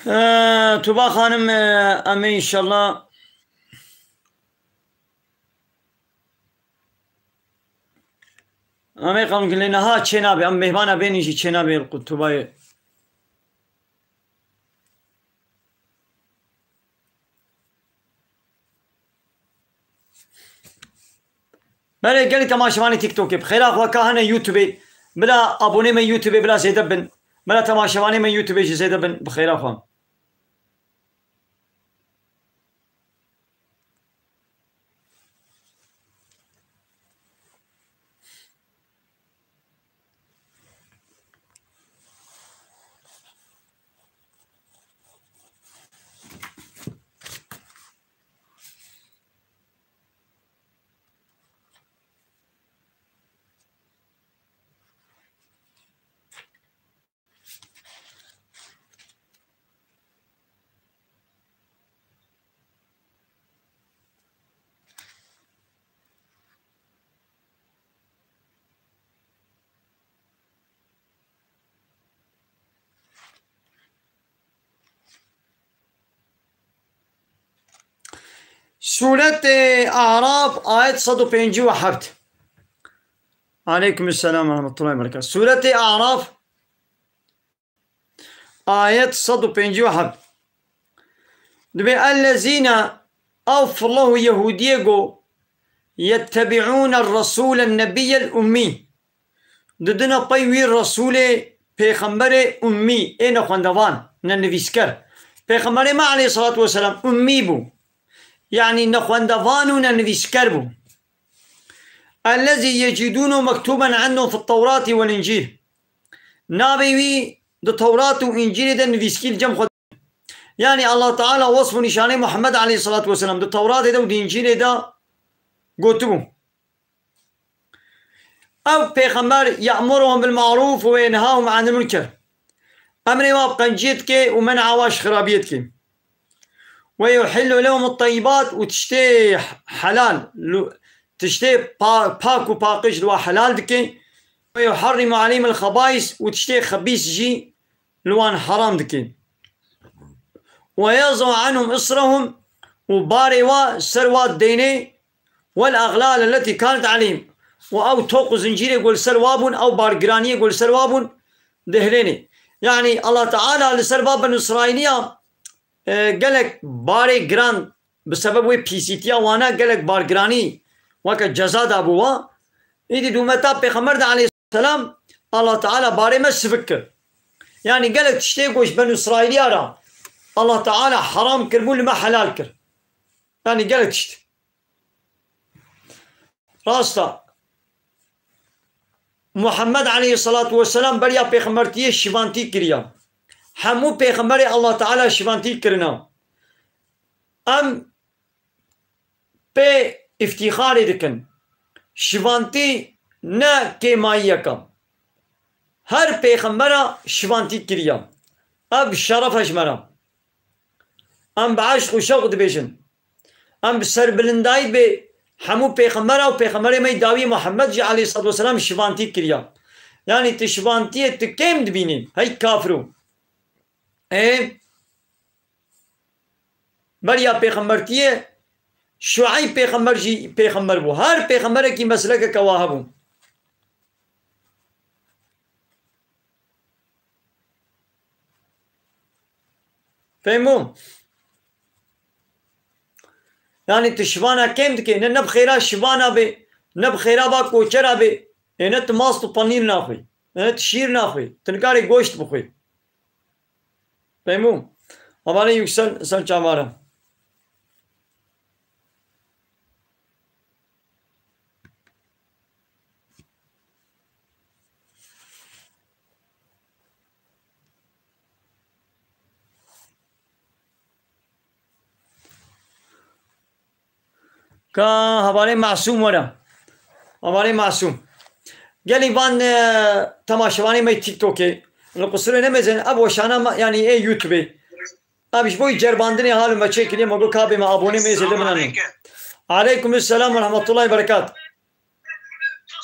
Ee, Tuba Xanim, e, em ê înşallah. Em ê qebûl kin, lê niha çê nabe. Em mêhvana bênî jî çê nabe li Tubayê. Belê gelî temaşevanê TikTokê, bi xêra xwe ka hene YouTubeê, bila abonê me YouTubeê bila zêde bin, bila temaşevanê me YouTubeê jî zêde bin, bi xêra xwe. Sûretê Araf, ayet sed û pêncî û heft. Aleyküm selam ve rahmetullahi ve berekatuhu. Sûretê Araf, ayet sed û pêncî û heft. Dibê ellezîne, ew fillahu Yehûdiyê go, yettebiûne resûlen nebiyyel ummî. Didine pey wî Resûlê, pêxemberê ummî, ê nexwendevan, nenivîsker. Pêxemberê me aleyhissalatu vesselam ummî bû. Yanî nexwendevan û nenivîsker bû. Ellezî yecidûnû mektûben endûn fit tewratî wel încîl. Navê wî di Tewrat û Încîlê de nivîskî li cem xwe. Yanî Allah Teala wesf û nîşanê Muhammed aleyhissalatu vesselam di Tewratê de û di Încîlê de gotibû. Ev pêxember ye'muruhum bil ma'rûf ve yenhahum anil münker. Emrê wa bi qenciyê dike û men'a wa ji xirabiyê dike. Ve yuhillu lehum at-tayyibat û tiştê helal, lu-, tiştê pa-, pak û paqij li wa helal dike. Ve yuharrimu aleyhim al-khabais û tiştê xebîs jî li wan heram dike. Ve yez'u anhum israhum û barê wa ser wa deyne. Wel-aglal elletî kanet aleyhim. Û ew toq û zincîrê ku li ser wa bûn, ew bargiraniyê ku li ser wa bûn, dihilênê. Yanî Allah Teala li ser va Benu Îsraîliya, e, gelek barê giran bi sebeb wê pîsîtiya wana gelek bargiranî weke ceza dabû wa. Îdî di umeta Pêxember de aleyhisselam Allah Teala barê me sivik kir. Yanî gelek tiştê ku ji Benu Îsraîliya re Allah Teala heram kiribû li me helal kir. Yanî gelek tişt. Rast e. Muhammed aleyhissalatu vesselam beriya pêxembertiyê şivantî kiriya. Hemû pêxemberê Allah Teala şivantî kirina. Em pê îftîxarê dikin. Şivantî ne kêmayiyek e. Her pêxembera şivantî kiriya. Ev şeref e ji me re. Em bi eşq û şewq dibêjin. Em bi serbilindayî bê hemû pêxembera û pêxemberê me yê dawî Muhammed jî aleyhissalatu vesselam şivantî kiriya. Yanî tu şivantiyê tu kêm dibînî. Hey kafiro. Ê? Beriya pêxembertiyê Şueyb pêxember jî pêxember bû. Her pêxemberekî meslekeke wa hebû. Fehmo? Yanî tu şivana kêm dikê, ne, ne bi xêra şivana bê, ne bi xêra ba koçera bê. Ê ne tu mast û panîr naxwî, ne tu şîr naxwî, tu nikarê goşt bixwî. Fehmo? Hevalê Yüksel ser çavara. Ka hevalê Masûm were. Hevalê Masûm. Gelî van, e, temaşevanê me TikTokê. Li qusurê nemêzin, ev weşana me, yanî ê YouTubeê. Ev ji bo ceribandinê hal me çêkiriye, me got kabê me abonê me zêde min anî. Aleykum selam ve rahmetullahi ve berekat.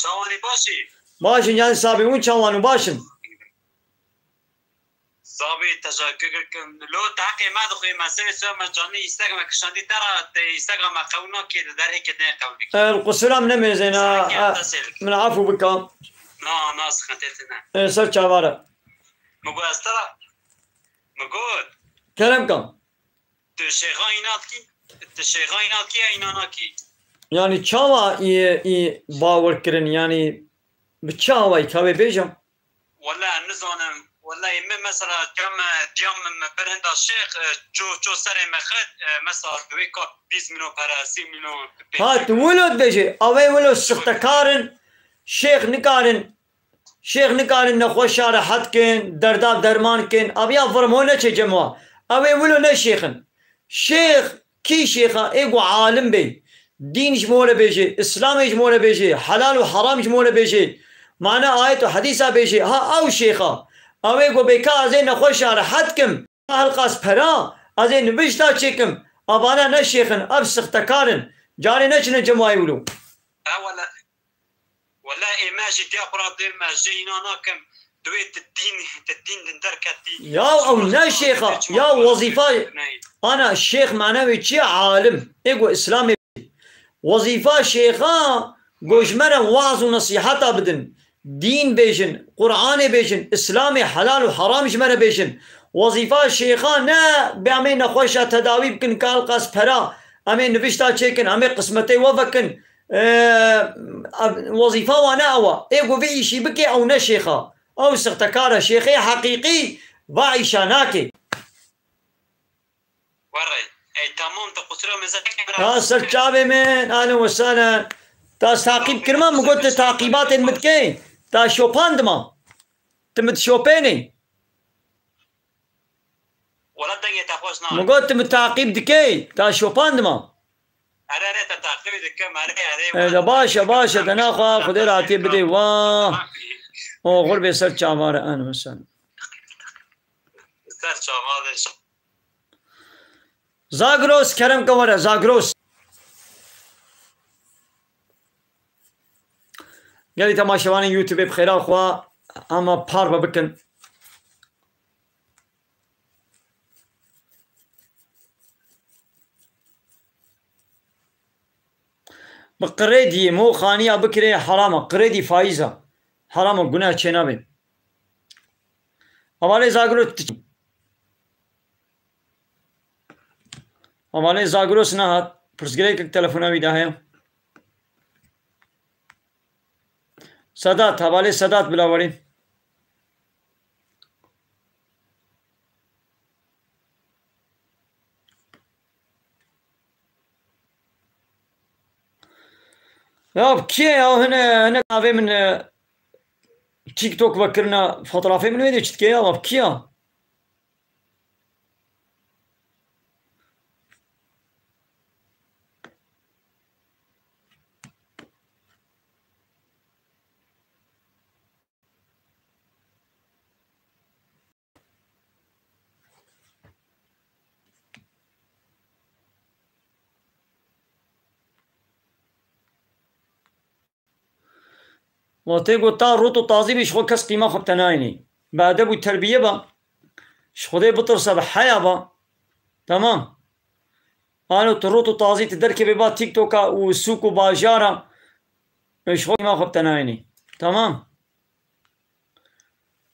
Çawanî başî? Başin yanî sabê hûn çawan û başin. Sabê teşekkür kim. Lo teqê me dixwê me serê ser me canî Instagram kişandî te ra te Instagram me qewnakê de derhê ke ne qewnî. El qusuram nemêzena. Min afû bika. Na, na, sıkıntı etme. E, ser çavara. Mi got ez te ra. Mi got. Kerem kan. Tu şêxa îna dikî, tu şêxa îna dikî ya îna nakî? Yanî çawa î, î bawer kirin? Yanî bi çi awayî ka wê bêjim? Wele nizanim. Wele min mesela cem, cem min bir hinda şêx, e, ço, ço serê me xet, e, mesela di wê ka bîst milyon pere, sî milyon. Ha, tu wilo dibêjî, ew ê wilo sixtekar in, şêx nikarin. Şêx nikarin nexweşa rehet kin, derda derman kin. Aviya virmo neçe cem wa. Ew ê wilo ne şêx in. Şêx, kî şêxa? Ê ku alim bê. Dîn ji mo re bêjê, Îslamê ji mo re bêjê, helal û heram ji mo re bêjê. Mana ayet û hedîsa bêjê. Ha ew şêxa. Ew ê ku bê ka ez ê nexweşa rehet kim. Helqas pera, ez ê nivişta çêkim. Avana ne şêx in, ev sixtekar in. Carê neçine cem wa ê wilo. Wele ê me jî diya xwe ra dê me jê îna nakim. Di wê ti dîn, ti dîn din derketî. Ya ew ne şêxa, ya wezîfa. Ana şêx mane wê çi ye? Alim. Ê ku Îslamê. Wezîfa şêxa ku ji me re waz û nesîheta bidin. Dîn bêjin, Qur'anê bêjin, Îslamê helal û heram ji me re bêjin. Wezîfa şêxa ne bê em ê nexweşa tedawî bikin, ka helqas pera, em ê nivişta çêkin, em ê qismetê we vekin. Ee, wezîfa wan ne ew e. Ê ku vê îşî bike, ew ne şêx e. Ew sixtekar e. Şêxê heqîqî va îşa nake. Werê. Ey, tamam, te qusura me zehmet bira. Ha, ser çavê min. Ahlen ve sahlen. Ta ez taqîb kirma, min got, tu taqîbatên min dikey. Ta şopandima. Tu min dişopênî. Wala dengê te xweş nabê. Min got, tu min taqîb dikey, ta şopandima. Erê, erê, te taqîb dikim, erê, erê, E, wala de baş e, baş e, de naxwe, Xwedê rahatiyê bidê, wa. Oxir bê ser çavare, en mesela. Ser çavare. Zagros, kerem ke were, Zagros. Gelî temaşevanên YouTube bi xêra xwe, ama parve bikin. Bi qirêdiyê mo xaniya bikirê heram e. Qirêdî faîz e. Heram e, guneh çênabê. Hevalê Zagros tu çi? Hevalê Zagros nehat. Pirsgirêkek telefona wî de heye. Sedat, hevalê Sedat bila werî. Ya kî ye ya, hine, hine navê min, e, TikTok vekirine, fotografê min wê de çi dike ya, kî ya? Wextê ku ta rût û tazî bî, ji xwe kes qîma xwe bi te nayînî. Bi edeb û terbiye be. Ji Xwedê bitirse, bi heya be. Temam. Ano tu rût û tazî tu derkevê ba TikToka û sûk û bajara, ji xwe qîma xwe bi te nayînî. Temam.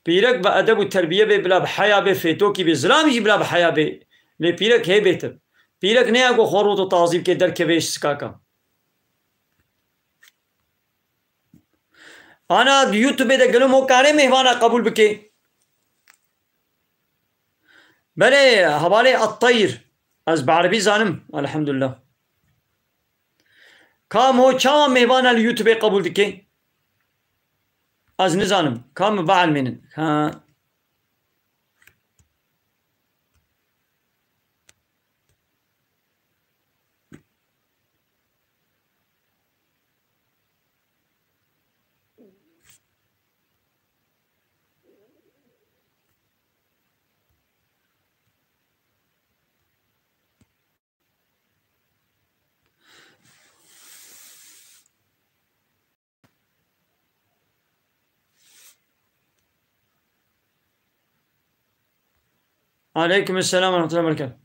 Pîrek bi edeb û terbiye bê, bila bi heya bê, fêtokî bê, zilamî jî bila bi heya bê. Lê pîrek hê bêtir. Pîrek ne ya ku xwe rût û tazî bike, derkevê ji sikaka. Ana di YouTubeê de gelo mo kare mêvana qebûl bike? Belê, hevalê At-Tayr. Ez bi erebî zanim, elhamdulillah. Ka mo çawa mêvana li YouTubeê qebûl dike? Ez nizanim. Ka min bielmênin. Ha. Aleyküm selam ve rahmetullahi ve berekatuhu.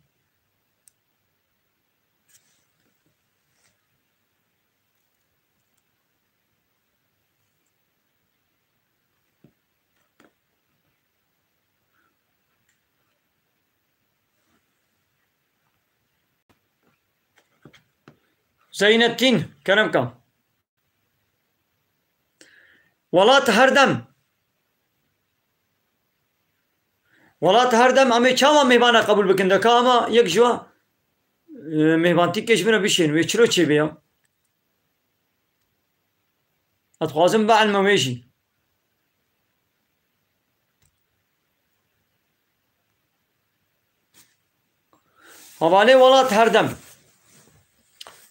Zeynettin, kerem ka. Welat her dem. Welat her dem em ê çawa mêvana qebûl bikin? De ka ama yek ji wa, e, mêvantîkê ji min re bişên, wê çilo çêbe ya. Ez dixwazim bielme wê jî. Hevalê welat her dem.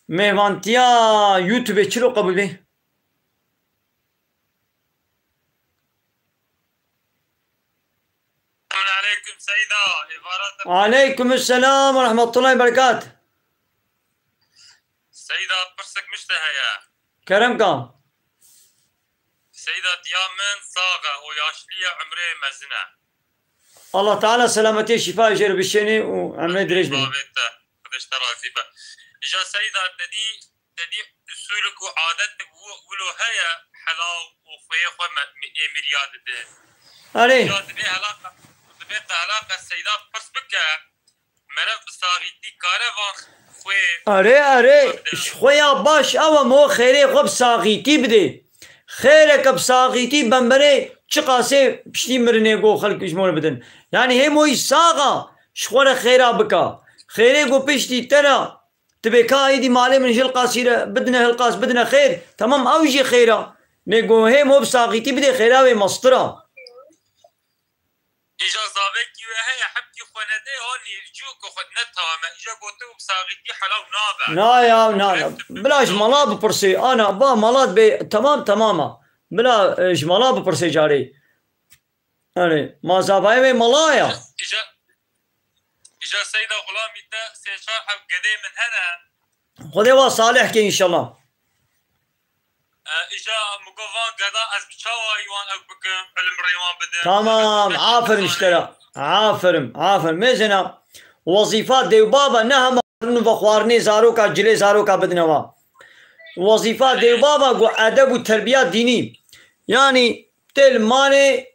Mêvantiya YouTubeê çilo qebûl bê? Aleyküm Seyda, îbaret e. Aleyküm selam ve rahmetullahi ve berekat. Seyda, pirsek min ji te heye. Kerem ka. Seyda, diya min sax e, o yaşlî ye, umrê mezin e. Allah Teala selametiyê şîfa jê re bişênê û emrê dirêj bide. Bavê te, Xwedê ji te razî be. Îja Seyda, te dî, te dî usulek û adetek wi-, wilo heye, hela û xweyê xwe me-, mi-, ê miriya dide. Erê. Îja dibê hela qe-, dibê qe hela qe Seyda pirs bike, Meriv bi saxîtî kare van xwê Erê, erê, bide. Ji xwe ya baş ew e, mo xêrê xwe bi saxîtî bidê. Xêreke bi saxîtî bemberê çiqasê piştî mirinê go xelk ji mo re bidin. Yani hê moyî sax a ji xwe re xêra bika. Xêrê go piştî te re tibê ka êdî malê min ji hilqasî re bidine hilqas, bidine xêr. Temam, ew jî xêr a. Lê go hê mo bi saxîtî bidê, xêra wê mestir a. Îja zavekî we heye, hepkî xwe nede, hanî cû ku xwe ne tam e. Îja gote û bi saxîtî helaw nabe. Na ya, na, na. Bila ji mala bipirsê. Ana, va mala dibê, temam, temam a. Bila, e, ji mala bipirsê carê. Erê, ma zavayê wê mala ya. Îja, îja Seyda Xulamî te sê çar heb gedê min hene. Xwedê wa salih ke înşallah. E, îja min got van geda ez bi çawa wan ew bikim, ilim rê wan bidim. Tamam, aferin ji te re. Aferin, aferin. Mêzena wezîfa dewbaba ne hema rin ve xwarinê zaroka, cilê zaroka bidine wa. Wezîfa dewbaba go edeb û terbiya dînî. Yani tê li malê,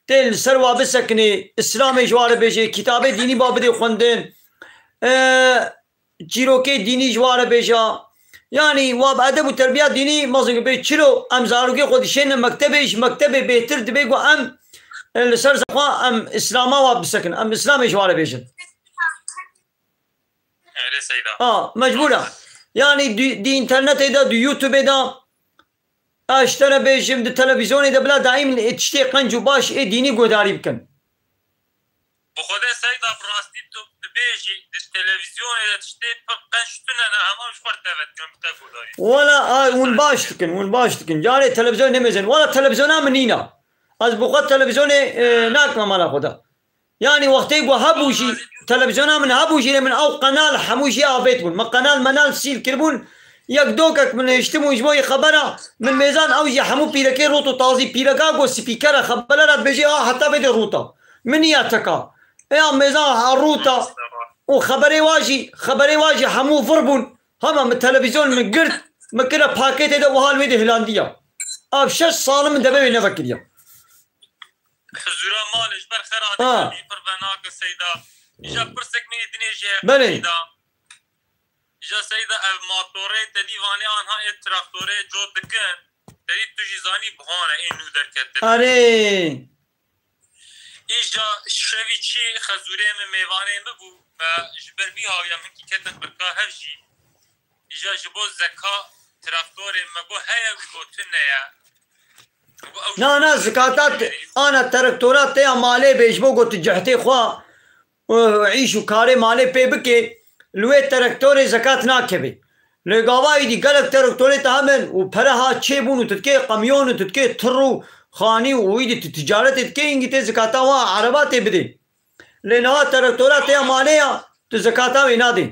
tê li ser wa bisekinê, Îslamê ji wa re bêjê, kitabê dînî ba bidê xwendin. E, çîrokê dînî ji wa re bêja. Yanî wa bi edeb û terbiya dînî mezin bê. Çilo em zarokê xwe dişêne mektebê, ji mektebê bêhtir dibê ku em, e, li ser zexwa em Îslama wa bisekin. Em Îslamê ji wa re bêjin. Erê Seyda. Ha, mecbûr e. Yanî di, di înternetê de, di YouTubeê de, ez ji te re bêjim, di televîzyonê de bila daîm ê tiştê qenc û baş ê dînî guhdarî bikin. Bi Xwedê Seyda, bi rastî tu dibêjî, di televîzyonê de tiştê pir qenc tune ne, hema ji xwe re teve dikin, bi te guhdarî dikin. Wela, a, hûn baş dikin, hûn baş dikin. Carê televîzyon nemêzin. Wela televîzyona min nîna. Ez bi xwe televîzyonê, e, nakim mala xwe de. Yanî wextê ku hebû jî, televîzyona min hebû jî, lê min ew qenal hemû jî avêt bûn. Min qenal menal sîl kiribûn, Yek dokek min hiştim û ji bo yê xebera min mêzan ew jî hemû pîrekê rût û tazî pîreka ku spîkera xebera dibêjê a heta vê dê rûta. Min ya teka. Ê ya mêzan ha rûta û xeberê wa jî, xeberê wa jî hemû vir bûn. Hema min televîzyon min girt, min kire pakêtê de wiha li wê dê hilandiya. Ev şeş sal min devê wê nevekiriya. Xizûra malê ji ber xera Ha. dikevî pir venake Seyda. Îja pirsek min ê dinê jê Belê. Seyda. Îja Seyda ev matorê te dî vanê anha ê traktorê cot dikin. Te dî tu jî zanî bihane ê nû derkete. Erê. Îja şevî çî xezûrê min mêvanê min bû. Me ji ber vî hawiya min kî ketin birka hev jî. Îja ji bo zeka traktorê me got heye wî got tune ye. Na, na, zikata te, ana terektora te ya malê bê, ji bo ku tu cehtê xwe û îş û karê malê pê bikê, li wê terektorê zekat nakeve. Lê gava îdî gelek terektorê te hebin û pere ha çêbûn û tu dikê qemyon û tu dikê tir û xanî û îdî tu ticaretê dikê, îngî tê zikata wan ereba tê bidê. Lê niha terektora te ya malê ya, tu zekata wê nadê.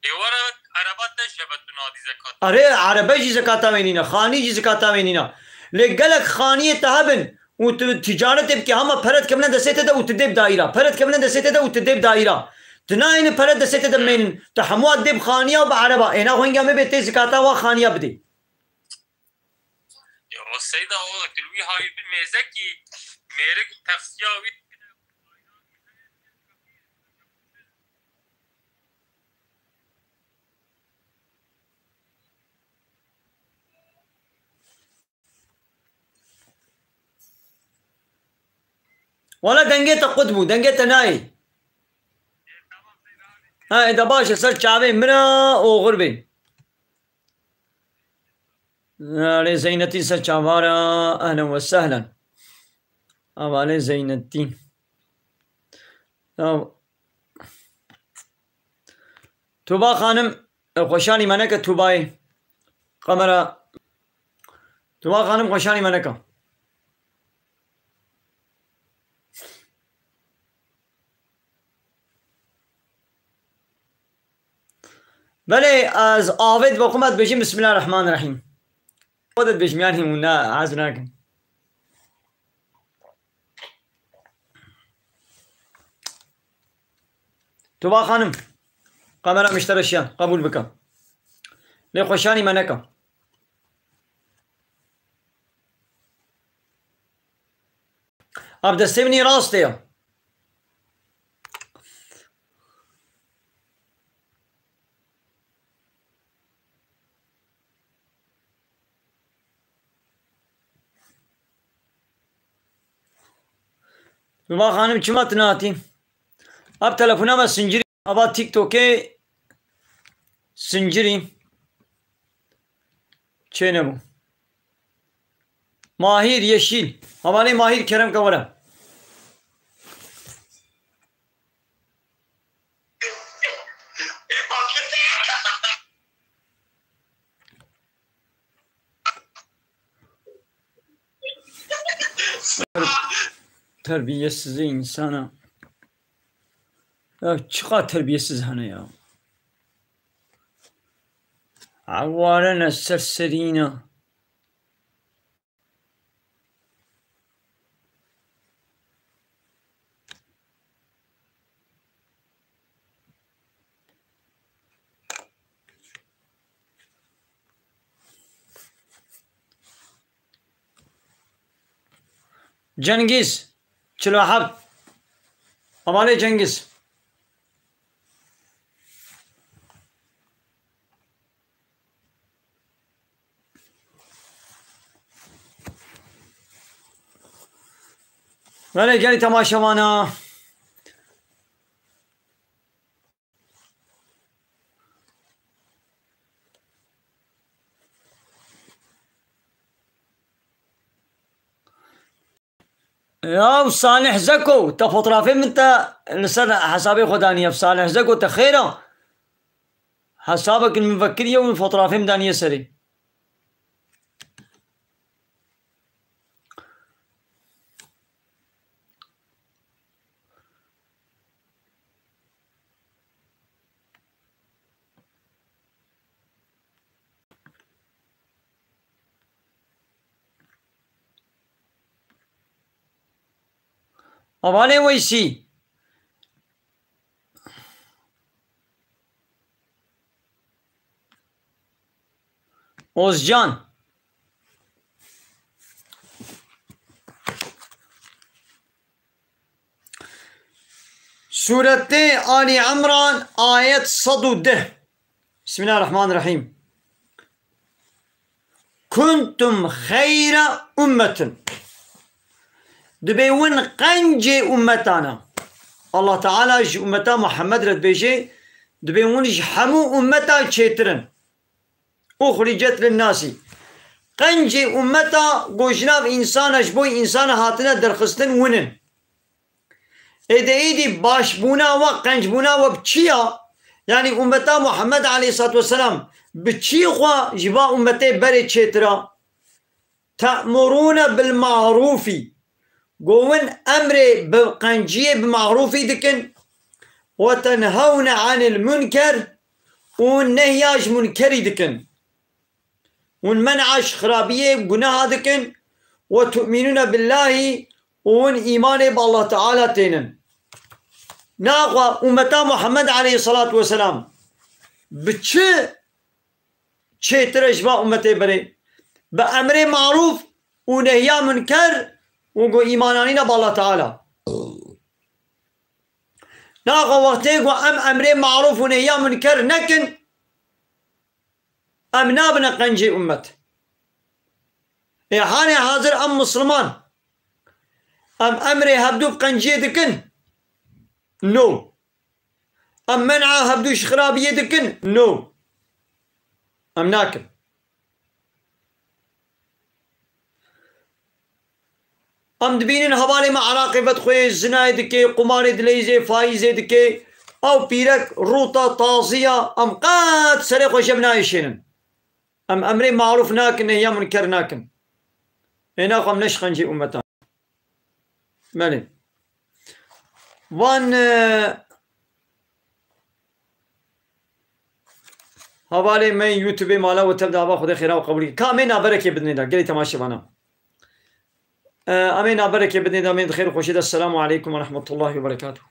Ê were ereba te ji hebe tu nadî zekat. Erê, erebe jî zekata wê nîne, xanî jî zekata wê nîne. Lê gelek xaniyê te hebin û tu ticaretê bikî, hema pere dikevine destê te de û tu dê bi daîra. Pere dikevine destê te de û tu dê bi daîra. Tu nayênî pere destê te de mênin. Tu hemû dê bi xaniya û bi ereba. Ê na xwengiya me bê tê zikata wa xaniya bidê. Ya Seyda, o tu li wî havî bin mêzekî mêrik texsiya wî. Wala dengê te qut bû, dengê te nayê. Ha, êda baş e, ser çavê min e, oxir bê. Alê Zeynetîn ser çavara, ehlen ve sehlen. Avalê Zeynetîn. Ya, Tuba Xanim, e, xweşanî me neke Tubayê. Kamera. Tuba Xanim xweşanî me neke. Belê, ez avê dibe xwe me dibêjim Bismillahirrahmanirrahîm. Xwe de dibêjim, yanî hûn ne, ez nakim. Tuba Xanim, kamera min ji te re şiyan, qebûl bike. Lê xweşanî me neke. Ev destê min î rastê ye. Tuba Xanim, çima tu nehatî? Ev telefona me sincirî, ava TikTokê sincirî. Çênebû. Mahîr Yeşîl. Hevalê Mahîr, kerem ke were. Terbiyesizî insana. Ya çiqa terbiyesiz hene ya. Eware ne, serserî ne. Cengiz, çil û heft. Hevalê Cengiz. Belê gelî temaşevana. Ya Salih Zeko, te fotoğrafê min te li ser hesabê xwe daniye. Salih Zeko, te xêr e? Hesabek min vekiriye û fotoğrafê min daniye serê. Hevalê Weysî. Ozcan. Sûretê Ali Imran, ayet sed û deh. Bismillahirrahmanirrahîm. Kuntum xeyra ummetin. Dibê win qencê ummetana. Allah Teala ji ummeta Muhammed re dibêje, dibê win ji hemû ummeta çêtir in. Uxricet linnasî. Qencê ummeta ku ji nav însana, ji bo însana hatine derxistin win in. Ê de êdî başbûna we, qencbûna we bi çi ya? Yanî ummeta Muhammed aleyhissalatu vesselam bi çi xwe ji va ummetê berê çêtir a? Te'murûne bil ma'rûfî. Go win emrê bi qenciyê, bi ma'rûfî dikin. Ve tenhewne anil munker. Û nehya ji munkerî dikin. Hûn men'a ji xirabiyê, guneha dikin, ve tu'minûne billahî, û hûn îmanê bi Allah Teala tênin. Naxwe ummeta Muhammed aleyhissalatu vesselam bi çi çêtir e ji va ummetê berê? Bi emrê marûf û nehya munker û ku îmananîne bi Allah Teala. Naxwe wextê ku em emrê marûf û nehya munker nekin, em nabine qencê ummet. Ê hanê hazir em Misliman, em emrê hevdû bi qenciyê dikin? No. Em men'a hevdû ji xirabiyê dikin? No. Em nakin. Em dibînin hevalê me Iraqê vedixwê, zinayê dike, qumarê dileyîzê, faîzê dike. Ew pîrek rûta tazî ya, em qet serê xwe ji hev nayêşênin. Em emrê marûf nakin, nehya munker nakin. Ê naxwe em ne ji qencê ummetan. Belê. Van, e, Hevalê me YouTubeê mala we tev de ava Xwedê xêra we qebûl ke. Ka em ê naberekê bidinê de, gelê temaşevana. E, em ê naberekê bidinê de, em ê di xêr û xweşê de. Selamu aleykum ve rahmetullahi ve berekatuhu.